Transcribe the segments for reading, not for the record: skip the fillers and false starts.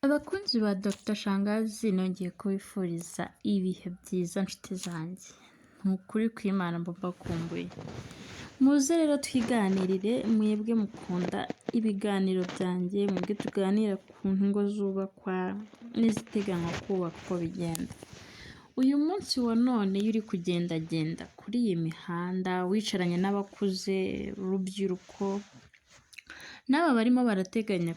Abakunzi ba Dr Shangazi, nongeye kubifuriza ibihe byiza, nshuti zanjye. Ni ukuri kw'Imana mba mbakumbuye. Muze rero twiganirire, mwebwe mukunda ibiganiro byanjye, mwebwe tuganira ku ngo zubakwa n'iziteganywa kubaka, uko bigenda. Uyu munsi wa none, iyo uri kugendagenda kuri iyi mihanda, wicaranye n'abakuze, urubyiruko n'aba barimo barateganya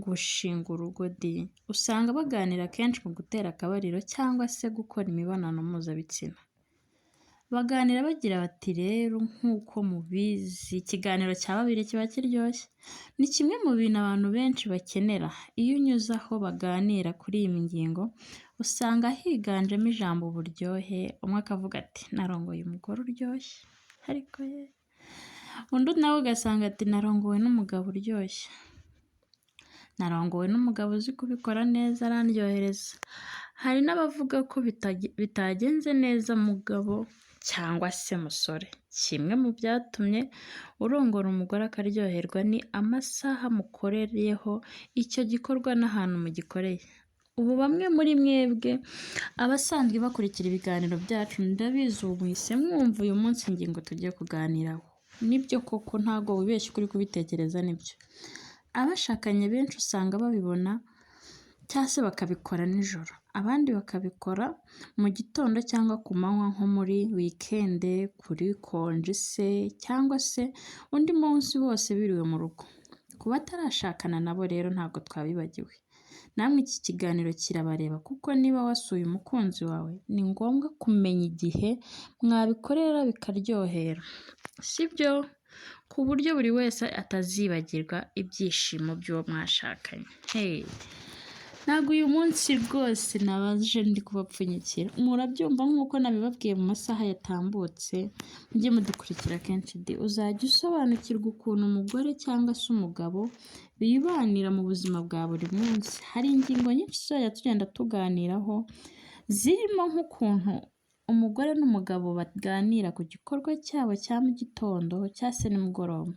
gushinga urugo di, usanga baganira kenshi ku gutera akabariro cyangwa se gukora imibonano mpuzabitsina. Baganira bagira bati: "Rero nk'uko mubizi, ikiganiro cya babiri kiba kiryoshye." Ni kimwe mu bintu abantu benshi bakenera. Iyo unyuze aho baganira kuri iyi ngingo, usanga higanjemo ijambo uburyohe. Umwe akavuga ati: "Narongoye umugore uryoshye, ariko ye!" Undi nawe ugasanga ati: "Narongowe n'umugabo uryoshye, narongowe n'umugabo uzi kubikora neza, arandyohereza." Hari n'abavuga ko bitagenze neza. Mugabo cyangwa se musore, kimwe mu byatumye urongora umugore akaryoherwa ni amasaha mukoreyeho icyo gikorwa n'ahantu mugikoreye. Ubu bamwe muri mwebwe abasanzwe bakurikira ibiganiro byacu, ndabizi ubu muhise mwumva uyu munsi ingingo tugiye kuganiraho. Nibyo koko, ntabwo wibeshye, ukuri kubitekereza nibyo. Abashakanye benshi usanga babibona cyangwa se bakabikora nijoro, abandi bakabikora mu gitondo cyangwa ku manywa, nko muri weekend, kuri konji se, cyangwa se undi munsi bose biriwe mu rugo. Ku batarashakana nabo rero, ntabwo twabibagiwe, namwe iki kiganiro kirabareba, kuko niba wasuye umukunzi wawe, ni ngombwa kumenya igihe mwabikorera bikaryohera, sibyo? Ku buryo buri wese atazibagirwa ibyishimo by'uwo mwashakanye. Hey! Ntabwo uyu munsi rwose nabaje ndi kubapfunyikira, murabyumva nk'uko nabibabwiye mu masaha yatambutse. Mujye mudukurikira kenshi di, uzajya usobanukirwa ukuntu umugore cyangwa se umugabo bibanira mu buzima bwa buri munsi. Hari ingingo nyinshi tuzajya tugenda tuganiraho, zirimo nk'ukuntu umugore n'umugabo baganira ku gikorwa cyabo cya mu gitondo cyangwa se nimugoroba.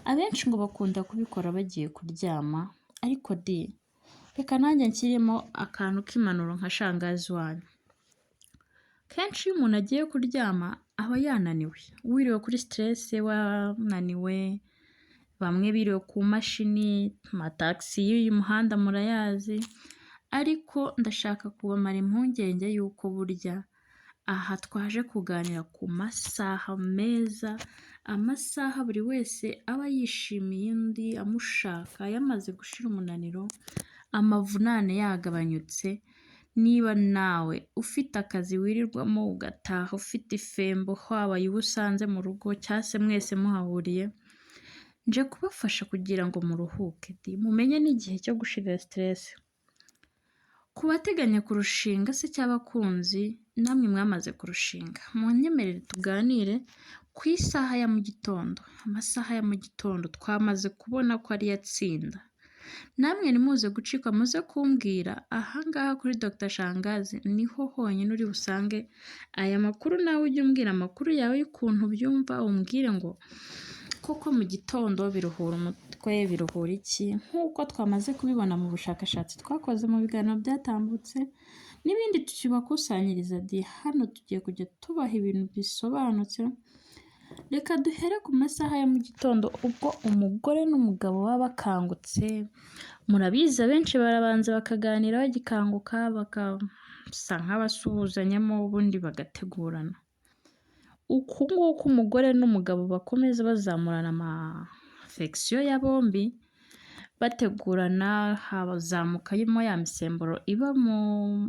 Abenshi ngo bakunda kubikora bagiye kuryama, ariko di, reka nanjye nshyiremo akantu k'impanuro nka shangazi wanyu. Kenshi iyo umuntu agiye kuryama aba yananiwe, wiriwe kuri stress, wananiwe, bamwe biriwe ku mashini, amatagisi y'uyu muhanda murayazi, ariko ndashaka kubamara impungenge y'uko burya aha twaje kuganira ku masaha meza, amasaha buri wese aba yishimiye undi, amushaka, yamaze gushira umunaniro, amavunane yagabanyutse. Niba nawe ufite akazi wirirwamo, ugataha ufite ifembo, habaye uwo usanze mu rugo cyangwa se mwese muhahuriye, nje kubafasha kugira ngo muruhuke di, mumenye n'igihe cyo gushirira stress. Ku bateganya kurushinga se cyangwa abakunzi, namwe mwamaze kurushinga, munyemerere tuganire ku isaha ya mu gitondo. Amasaha ya mu gitondo twamaze kubona ko ariyo atsinda. Namwe ntimuze gucikwa, muze kumbwira ahangaha kuri Dr Shangazi, niho honyine uri busange aya makuru. Nawe ujye umbwira amakuru yawe y'ukuntu ubyumva, umbwire ngo koko mu gitondo biruhura umutwe, biruhura iki? Nk'uko twamaze kubibona mu bushakashatsi twakoze mu biganiro byatambutse n'ibindi tukibakusanyiriza di, hano tugiye kujya tubaha ibintu bisobanutse. Reka duhere ku masaha ya mu gitondo, ubwo umugore n'umugabo baba bakangutse. Murabizi, abenshi barabanza bakaganira bagikanguka, bagasa nk'abasuhuzanyamo, ubundi bagategurana. Uku nguku umugore n'umugabo bakomeza bazamurana ama affection ya bombi, bategurana, hazamukamo ya misemburo iba mu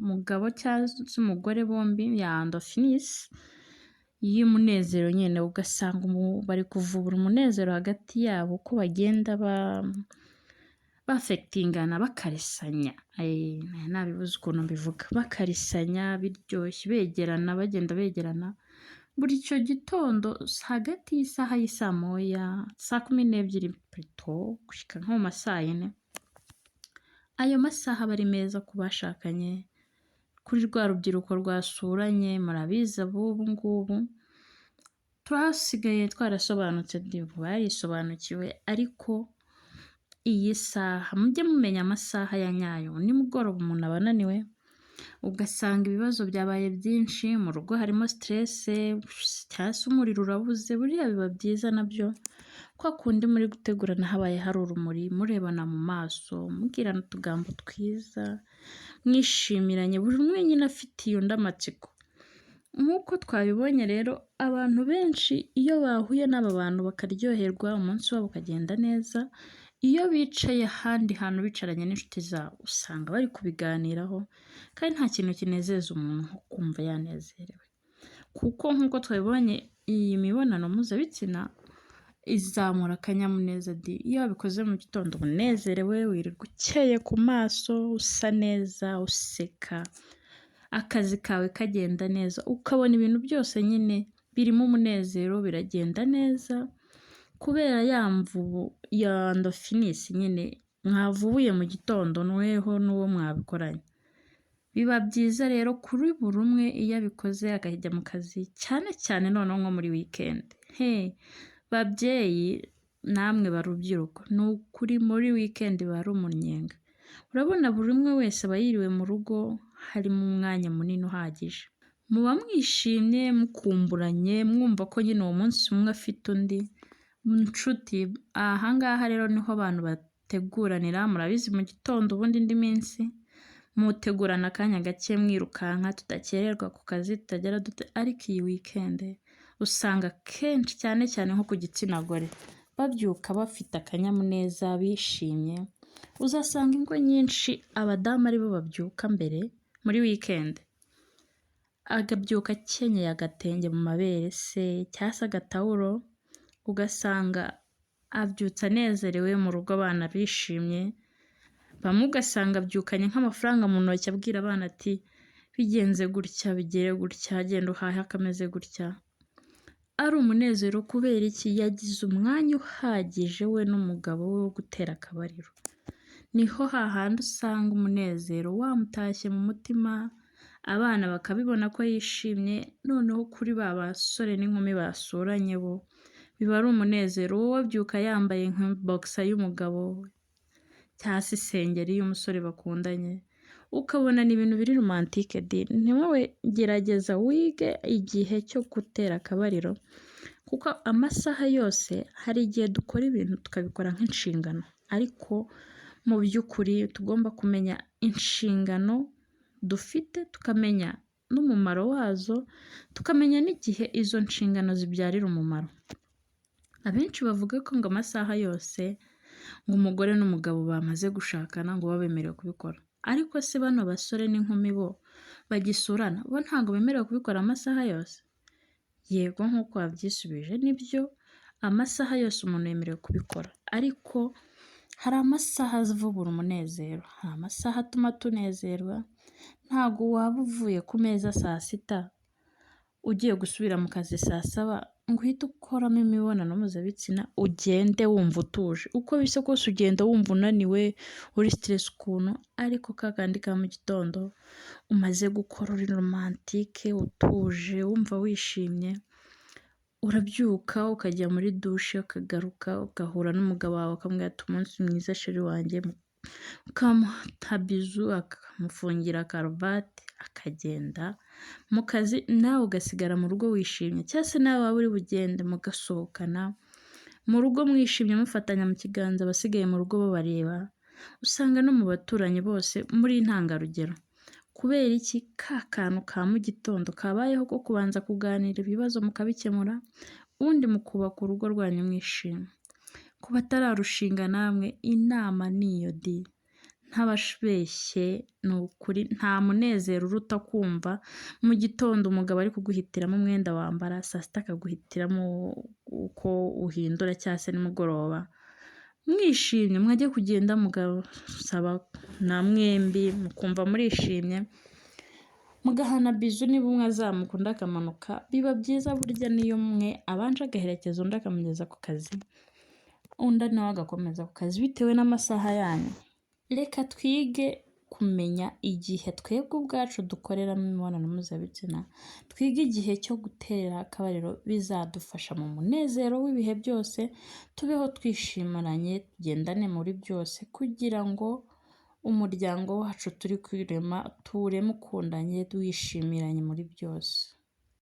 mugabo cyangwa se umugore bombi, ya endorphins y'umunezero nyine, ugasanga bari kuvubura umunezero hagati yabo uko bagenda bafekitingana, bakaresanya. Nabibuze ukuntu mbivuga, bakarisanya biryoshye, begerana, bagenda begerana. Buri icyo gitondo hagati y'isaha y'isaa 1, saa 12 plutôt, gushyika nko mu ma saa 4, ayo masaha aba ari meza ku bashakanye, kuri rwa rubyiruko rwasuranye. Murabizi, ab'ubu ngubu twasigaye twarasobanutse, barisobanukiwe, ariko Iyi saha mujye mumenya amasaha ya nyayo. Nimugoroba umuntu aba ananiwe, ugasanga ibibazo byabaye byinshi, mu rugo harimo stress cyangwa se umuriro urabuze. Buriya biba byiza nabyo kwa kundi muri gutegurana habaye hari urumuri, murebana mu maso, mubwirana utugambo twiza, mwishimiranye, buri umwe nyine afitiye undi amatsiko. Nk'uko twabibonye rero, abantu benshi iyo bahuye n'aba bantu bakaryoherwa, umunsi wabo ukagenda neza, iyo bicaye ahandi hantu bicaranye n'inshuti zabo, usanga bari kubiganiraho, kandi nta kintu kinezeza umuntu nko kumva yanezerewe. Kuko nk'uko twabibonye, iyi mibonano mpuzabitsina izamura akanyamuneza di! Iyo wabikoze mu gitondo uba unezerewe, wirirwa ukeye ku maso, usa neza, useka, akazi kawe kagenda neza, ukabona ibintu byose nyine birimo umunezero, biragenda neza, kubera ya mvubu ya endorphins nyine mwavubuye mu gitondo mweho n'uwo mwabikoranye. Biba byiza rero kuri buri umwe iyo abikoze akajya mu kazi, cyane cyane noneho nko muri weekend. He babyeyi namwe barubyiruko, ni ukuri muri weekend biba ari umunyenga. Urabona buri umwe wese aba yiriwe mu rugo, harimo umwanya munini uhagije. Muba mwishimye, mukumburanye, mwumva ko nyine uwo munsi umwe afite undi. Nshuti, aha ngaha rero niho abantu bateguranira. Murabizi, mu gitondo ubundi indi minsi mutegurana akanya gake mwirukanka, tudakererwa ku kazi, tutagera dute, ariko iyi weekend usanga kenshi, cyane cyane nko ku gitsina gore, babyuka bafite akanyamuneza, bishimye. Uzasanga ingo nyinshi abadamu aribo babyuka mbere muri weekend, akabyuka akenyeye agatenge mu mabere se cyangwa se agatawuro, ugasanga abyutse anezerewe mu rugo, abana bishimye. Bamwe ugasanga abyukanye nk'amafaranga mu ntoki, abwira abana ati: "Bigenze gutya, bigere gutya, genda uhahe akameze gutya." Ari umunezero. Kubera iki? Yagize umwanya uhagije we n'umugabo we wo gutera akabariro. Niho hahandi usanga umunezero wamutashye mu mutima, abana bakabibona ko yishimye. Noneho kuri ba basore n'inkumi basuranye bo biba ari umunezero. Wowe abyuka yambaye nka boxer y'umugabo cyangwa se isengeri y'umusore bakundanye, ukabona ni ibintu biri romantique di! Ntiwowe gerageza wige igihe cyo gutera akabariro, kuko amasaha yose hari igihe dukora ibintu tukabikora nk'inshingano, ariko mu by'ukuri tugomba kumenya inshingano dufite, tukamenya n'umumaro wazo, tukamenya n'igihe izo nshingano zibyarira umumaro. Abenshi bavuga ko ngo amasaha yose ngo umugore n'umugabo bamaze gushakana ngo baba bemerewe kubikora, ariko se bano basore n'inkumi bo bagisurana bo ntabwo bemerewe kubikora amasaha yose? Yego, nk'uko wabyisubije nibyo, amasaha yose umuntu yemerewe kubikora, ariko hari amasaha avubura umunezero, hari amasaha atuma tunezerwa. Ntabwo waba uvuye ku meza saa 6 ugiye gusubira mu kazi saa 7 ngo uhite ukoramo imibonano mpuzabitsina ugende wumva utuje. Uko bisa kose ugenda wumva unaniwe, uri stress ukuntu, ariko ka kandi ka mu gitondo umaze gukora uri romantique, utuje, wumva wishimye, urabyuka ukajya muri douche, ukagaruka ugahura n'umugabo wawe, ukamubwira ati: "Umunsi mwiza chéri wanjye", ukamuha bisou, akamufungira karuvati, akagenda mu kazi, nawe ugasigara mu rugo wishimye, cyangwa se nawe waba uri bugende mugasohokana mu rugo mwishimye, mufatanya mu kiganza, abasigaye mu rugo babareba. Usanga no mu baturanyi bose muri intangarugero. Kubera iki? Ka kantu ka mu gitondo kabayeho ko kubanza kuganira ibibazo mukabikemura, ubundi mukubaka urugo rwanyu mwishimye. Ku batararushinga namwe inama ni iyo di! Ntababeshye, ni ukuri nta munezero uruta kumva mu gitondo umugabo ari kuguhitiramo umwenda wambara, saa sita akaguhitiramo uko uhindura, cyangwa se nimugoroba mwishimye, mwajya kugenda mugasaba na mwembi mukumva murishimye, mugahana bisou, niba umwe azamuka undi akamanuka. Biba byiza burya n'iyo umwe abanje agaherekeza undi akamugeza ku kazi, undi nawe agakomeza ku kazi, bitewe n'amasaha yanyu. Reka twige kumenya igihe twebwe ubwacu dukoreramo imibonano mpuzabitsina, twige igihe cyo gutera akabariro, bizadufasha mu munezero w'ibihe byose, tubeho twishimaranye, tugendane muri byose kugira ngo umuryango wacu turi kwirema tuwureme ukundanye, wishimiranye muri byose.